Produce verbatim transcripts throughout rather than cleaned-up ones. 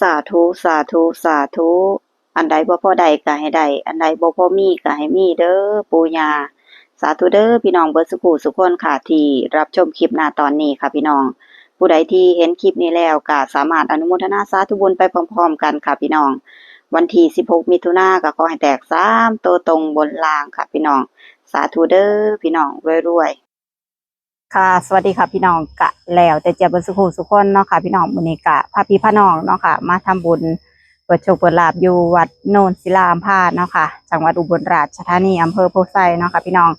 สาธุ สาธุ สาธุ อันใดบ่พอได้ก็ให้ได้ อันใดบ่พอมีก็ให้มีเด้อปู่ย่า สาธุเด้อพี่น้องเบิดสุขุสุขคนค่ะ ที่รับชมคลิปหน้าตอนนี้ค่ะพี่น้อง ผู้ใดที่เห็นคลิปนี้แล้วก็สามารถอนุโมทนาสาธุบุญไปพร้อมๆกันค่ะพี่น้อง วันที่สิบหกมิถุนาก็ขอให้แตกสามตัวตรงบนล่างค่ะพี่น้อง สาธุเด้อพี่น้องรวยๆ ค่ะ สวัสดีค่ะพี่น้อง กะแล้วแต่เจียบเบิดสุขุสุขคนเนาะค่ะพี่น้อง มื้อนี้กะพาพี่พาน้องเนาะค่ะ มาทำบุญเปิดโชคเปิดลาภอยู่วัดโนนศิลาอัมพาเนาะค่ะ จังหวัดอุบลราชธานี อำเภอโพธิ์ไซเนาะค่ะพี่น้อง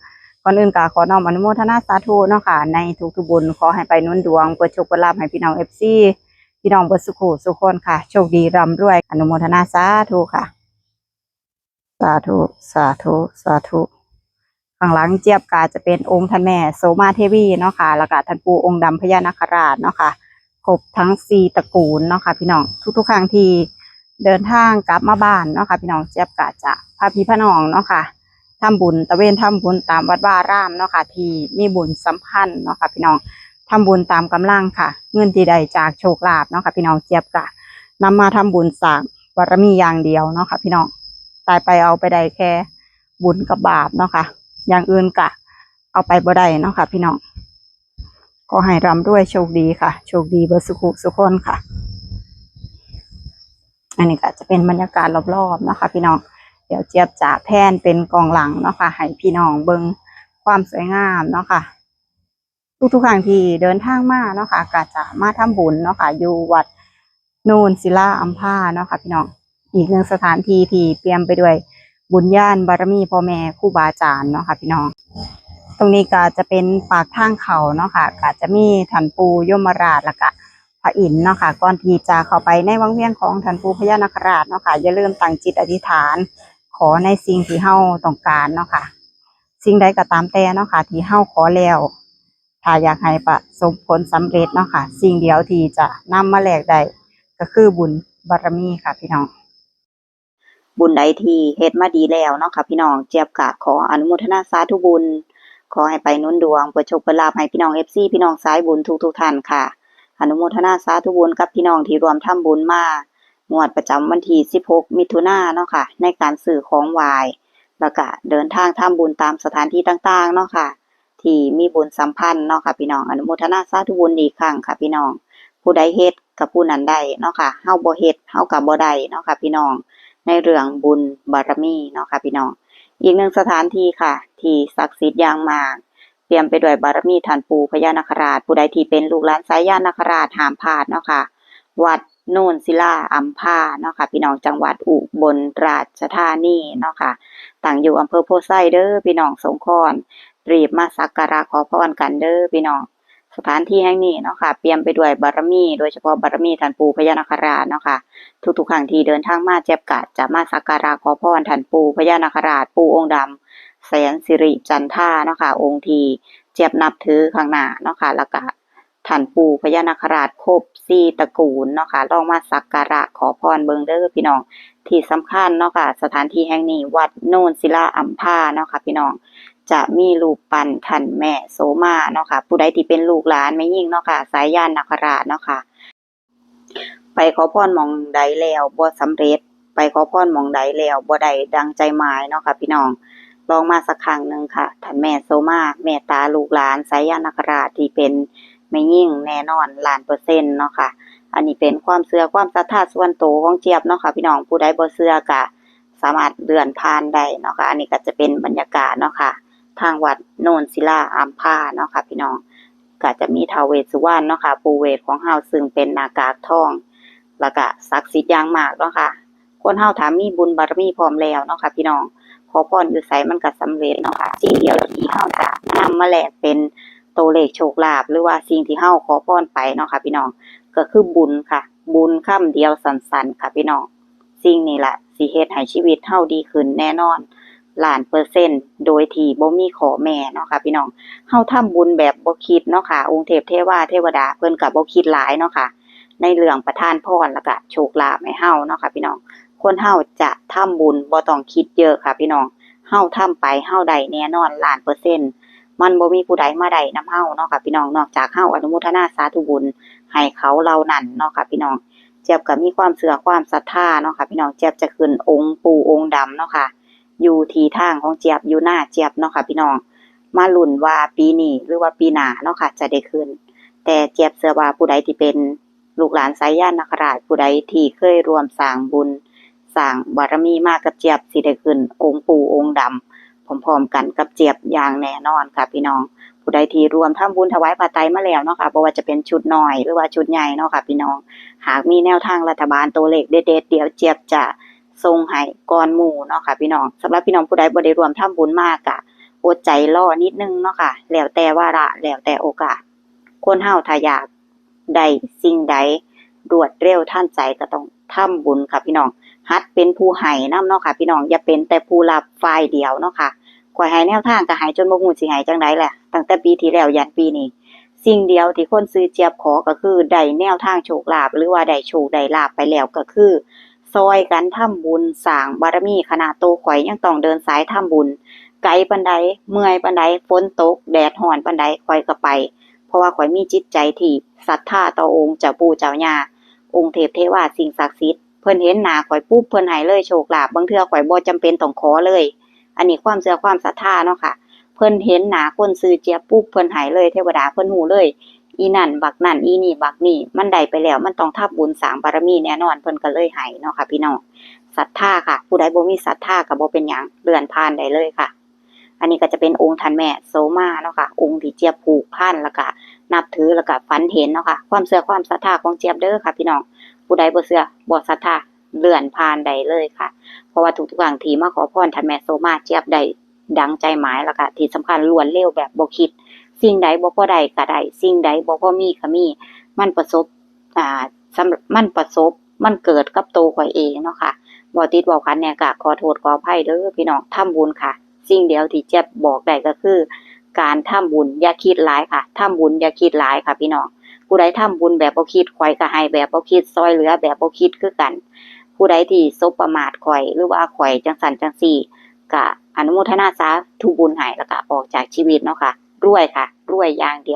ก่อนอื่นกะขอน้อมอนุโมทนาสาธุเนาะค่ะ ในทุกๆบุญ ขอให้ไปหนุนดวง เปิดโชคเปิดลาภให้พี่น้องเอฟซี พี่น้องเบิดสุขุสุขคนค่ะ โชคดีร่ำรวย อนุโมทนาสาธุค่ะ สาธุ สาธุ สาธุ ข้างหลังเจี๊ยบก็จะเป็นองค์ท่านแม่โสมาเทวีเนาะค่ะ แล้วก็ท่านปู่องค์ดำพญานาคราชเนาะค่ะ ครบทั้งสี่ตระกูลเนาะค่ะพี่น้อง ทุกๆครั้งที่เดินทางกลับมาบ้านเนาะค่ะพี่น้อง เจี๊ยบก็จะพาพี่พาน้องเนาะค่ะ ทำบุญตระเวนทำบุญตามวัดวาอารามเนาะค่ะ ที่มีบุญสำคัญเนาะค่ะพี่น้อง ทำบุญตามกำลังค่ะ เงินที่ได้จากโชคลาภเนาะค่ะพี่น้อง เจี๊ยบก็นำมาทำบุญสร้างบารมีอย่างเดียวเนาะค่ะพี่น้อง ตายไปเอาไปได้แค่บุญกับบาปเนาะค่ะ อย่างอื่นกะเอาไปบ่ได้เนาะค่ะพี่น้อง ขอให้ร่ำรวยโชคดีค่ะ โชคดีเบิดสุขุสุขคนค่ะ อันนี้ก็จะเป็นบรรยากาศรอบๆเนาะค่ะพี่น้อง เดี๋ยวเจี๊ยบจะแพนเป็นกล้องหลังเนาะค่ะ ให้พี่น้องเบิ่งความสวยงามเนาะค่ะ ทุกๆครั้งที่เดินทางมาเนาะค่ะ ก็จะมาทำบุญเนาะค่ะ อยู่วัดโนนศิลาอัมพาเนาะค่ะพี่น้อง อีกหนึ่งสถานที่ที่เปี่ยมไปด้วยบุญญาณบารมีพ่อแม่ครูบาอาจารย์เนาะค่ะพี่น้อง ตรงนี้ก็จะเป็นปากทางเข้าเนาะค่ะ ก็จะมีท่านปู่ยมราช แล้วก็พระอินทร์เนาะค่ะ ก่อนที่จะเข้าไปในวังเวียงของท่านปู่พญานาคราชเนาะค่ะ อย่าลืมตั้งจิตอธิษฐาน ขอในสิ่งที่เฮาต้องการเนาะค่ะ สิ่งใดก็ตามแต่เนาะค่ะ ที่เฮาขอแล้ว ถ้าอยากให้ประสบผลสำเร็จเนาะค่ะ สิ่งเดียวที่จะนำมาแลกได้ก็คือบุญบารมีค่ะพี่น้อง บุญใดที่เฮ็ดมาดีแล้วเนาะค่ะพี่น้อง เจี๊ยบก็ขออนุโมทนาสาธุบุญ ขอให้ไปหนุนดวง เปิดโชคเปิดลาภให้พี่น้องเอฟซี พี่น้องสายบุญทุกๆท่านค่ะ อนุโมทนาสาธุบุญกับพี่น้องที่ร่วมทำบุญมา งวดประจำวันที่สิบหกมิถุนายนเนาะค่ะ ในการซื้อของไหว้ แล้วก็เดินทางทำบุญตามสถานที่ต่างๆเนาะค่ะ ที่มีบุญสัมพันธ์เนาะค่ะพี่น้อง อนุโมทนาสาธุบุญอีกครั้งค่ะพี่น้อง ผู้ใดเฮ็ดกับผู้นั้นได้เนาะค่ะ เฮาบ่เฮ็ดเฮาก็บ่ได้เนาะค่ะพี่น้อง ในเรื่องบุญบารมีเนาะค่ะพี่น้อง อีกหนึ่งสถานที่ค่ะ ที่ศักดิ์สิทธิ์อย่างมาก เปี่ยมไปด้วยบารมีท่านปู่พญานาคราช ผู้ใดที่เป็นลูกหลานสายญาณนาคราชห้ามพลาดเนาะค่ะ วัดโนนศิลาอัมพาเนาะค่ะพี่น้อง จังหวัดอุบลราชธานีเนาะค่ะ ตั้งอยู่อำเภอโพธิ์ไซเด้อพี่น้อง สงขลา รีบมาสักการะขอพรกันเด้อพี่น้อง สถานที่แห่งนี้เนาะค่ะ เปี่ยมไปด้วยบารมี โดยเฉพาะบารมีท่านปู่พญานาคราชเนาะค่ะ ทุกๆครั้งที่เดินทางมา เจี๊ยบก็จะมาสักการะขอพรท่านปู่พญานาคราช ปู่องค์ดำแสนสิริจันทาเนาะค่ะ องค์ที่เจี๊ยบนับถือข้างหน้าเนาะค่ะ แล้วก็ ท่านปู่พญานาคราชครบสี่ตระกูลเนาะค่ะ ลองมาสักการะขอพรเบิ่งเด้อพี่น้อง ที่สำคัญเนาะค่ะ สถานที่แห่งนี้วัดโนนศิลาอัมพาเนาะค่ะพี่น้อง จะมีรูปปั้นท่านแม่โสมาเนาะค่ะ ผู้ใดที่เป็นลูกหลานแม่หญิงเนาะค่ะ สายญาณนาคราชเนาะค่ะ ไปขอพรหม่องใดแล้วบ่สำเร็จ ไปขอพรหม่องใดแล้วบ่ได้ดังใจหมายเนาะค่ะพี่น้อง ลองมาสักครั้งหนึ่งค่ะ ท่านแม่โสมาเมตตาลูกหลานสายญาณนาคราชที่เป็นแม่หญิงแน่นอนล้านเปอร์เซ็นต์เนาะค่ะ อันนี้เป็นความเชื่อความศรัทธาส่วนตัวของเจี๊ยบเนาะค่ะพี่น้อง ผู้ใดบ่เชื่อก็สามารถเลื่อนผ่านได้เนาะค่ะ อันนี้ก็จะเป็นบรรยากาศเนาะค่ะ ทางวัดโนนศิลาอัมพาเนาะค่ะพี่น้อง ก็จะมีท้าวเวสสุวรรณเนาะค่ะ ปู่เวสของเฮาซึ่งเป็นหน้ากากทอง แล้วก็ศักดิ์สิทธิ์อย่างมากเนาะค่ะ คนเฮาถ้ามีบุญบารมีพร้อมแล้วเนาะค่ะพี่น้อง ขอพรอยู่ไสมันก็สำเร็จเนาะค่ะ สิ่งเดียวที่เฮาจะนำมาแลกเป็นตัวเลขโชคลาภ หรือว่าสิ่งที่เฮาขอพรไปเนาะค่ะพี่น้อง ก็คือบุญค่ะ บุญคำเดียวสั้นๆค่ะพี่น้อง สิ่งนี้ล่ะสิเฮ็ดให้ชีวิตเฮาดีขึ้นแน่นอน ล้านเปอร์เซ็นต์ โดยที่บ่มีข้อแม้เนาะค่ะพี่น้อง เฮาทำบุญแบบบ่คิดเนาะค่ะ องค์เทพเทวาเทวดาเพิ่นก็บ่คิดหลายเนาะค่ะ ในเรื่องประทานพรแล้วก็โชคลาภให้เฮาเนาะค่ะพี่น้อง คนเฮาจะทำบุญบ่ต้องคิดเยอะค่ะพี่น้อง เฮาทำไปเฮาได้แน่นอนล้านเปอร์เซ็นต์ มันบ่มีผู้ใดมาได้นำเฮาเนาะค่ะพี่น้อง นอกจากเฮาอนุโมทนาสาธุบุญให้เขาเหล่านั้นเนาะค่ะพี่น้อง เจี๊ยบก็มีความเชื่อความศรัทธาเนาะค่ะพี่น้อง เจี๊ยบจะขึ้นองค์ปู่องค์ดำเนาะค่ะ อยู่ที่ทางของเจี๊ยบ อยู่หน้าเจี๊ยบเนาะค่ะพี่น้อง มาลุ้นว่าปีนี้หรือว่าปีหน้าเนาะค่ะ จะได้ขึ้น แต่เจี๊ยบเชื่อว่าผู้ใดที่เป็นลูกหลานสายญาณนาคราช ผู้ใดที่เคยร่วมสร้างบุญสร้างบารมีมากับเจี๊ยบ สิได้ขึ้นองค์ปู่องค์ดำพร้อมๆกันกับเจี๊ยบอย่างแน่นอนค่ะพี่น้อง ผู้ใดที่ร่วมทำบุญถวายผ้าไตรมาแล้วเนาะค่ะ บ่ว่าจะเป็นชุดน้อยหรือว่าชุดใหญ่เนาะค่ะพี่น้อง หากมีแนวทางรัฐบาลตัวเลขเด็ดๆ เดี๋ยวเจี๊ยบจะส่งให้ก่อนหมู่เนาะค่ะพี่น้อง สำหรับพี่น้องผู้ใดบ่ได้ร่วมทำบุญมาก็อดใจรอนิดนึงเนาะค่ะ แล้วแต่วาระ แล้วแต่โอกาส คนเฮาถ้าอยากได้สิ่งใดรวดเร็วทันใจก็ต้องทำบุญค่ะพี่น้อง หัดเป็นผู้ให้นำเนาะค่ะพี่น้อง อย่าเป็นแต่ผู้รับฝ่ายเดียวเนาะค่ะ ข้อยให้แนวทางก็ให้จนบ่ฮู้สิให้จั่งใดแหละ ตั้งแต่ปีที่แล้วยันปีนี้ สิ่งเดียวที่คนชื่อเจี๊ยบขอก็คือได้แนวทางโชคลาภ หรือว่าได้โชคได้ลาภไปแล้วก็คือ ซอยกันทำบุญสร้างบารมี ขนาดโตข้อยยังต้องเดินสายทำบุญ ไกลปานใด เมื่อยปานใด ฝนตก แดดร้อนปานใด ข้อยก็ไป เพราะว่าข้อยมีจิตใจที่ศรัทธาต่อองค์เจ้าปู่เจ้าย่า องค์เทพเทวาสิ่งศักดิ์สิทธิ์ เพิ่นเห็นหน้าข้อยปุ๊บ เพิ่นให้เลยโชคลาภ บางเทื่อข้อยบ่จำเป็นต้องขอเลย อันนี้ความเชื่อความศรัทธาเนาะค่ะ เพิ่นเห็นหน้าคนชื่อเจี๊ยบปุ๊บ เพิ่นให้เลย เทวดาเพิ่นฮู้เลย อีนั่นบักนั่น อีนี่บักนี่ มันได้ไปแล้ว มันต้องทำบุญสร้างบารมีแน่นอน เพิ่นก็เลยให้เนาะค่ะพี่น้อง ศรัทธาค่ะ ผู้ใดบ่มีศรัทธาก็บ่เป็นหยัง เลื่อนผ่านได้เลยค่ะ อันนี้ก็จะเป็นองค์ท่านแม่โสมาเนาะค่ะ องค์ที่เจี๊ยบผูกพัน แล้วก็นับถือ แล้วก็ฝันเห็นเนาะค่ะ ความเชื่อความศรัทธาของเจี๊ยบเด้อค่ะพี่น้อง ผู้ใดบ่เชื่อบ่ศรัทธา เลื่อนผ่านได้เลยค่ะ เพราะว่าทุกๆครั้งที่มาขอพรท่านแม่โสมา เจี๊ยบได้ดังใจหมาย แล้วก็ที่สำคัญรวดเร็วแบบบ่คิด สิ่งใดบ่พอได้ก็ได้ สิ่งใดบ่พอมีก็มี มันประสบ อ่า สำ มันประสบ มันเกิดกับโตข้อยเองเนาะค่ะ เว้าติดเว้าขัดแหน่ก็ขอโทษขออภัยเด้อพี่น้อง ทำบุญค่ะ สิ่งเดียวที่เจี๊ยบบอกได้ก็คือ การทำบุญอย่าคิดหลายค่ะ ทำบุญอย่าคิดหลายค่ะพี่น้อง ผู้ใดทำบุญแบบบ่คิด ข้อยก็ให้แบบบ่คิด ซอยเหลือแบบบ่คิดคือกัน ผู้ใดที่สบประมาทข้อย หรือว่าข้อยจั่งซั้นจั่งซี้ ก็อนุโมทนาสาธุบุญให้ แล้วก็ออกจากชีวิตเนาะค่ะ รวยค่ะ รวยอย่างเดียว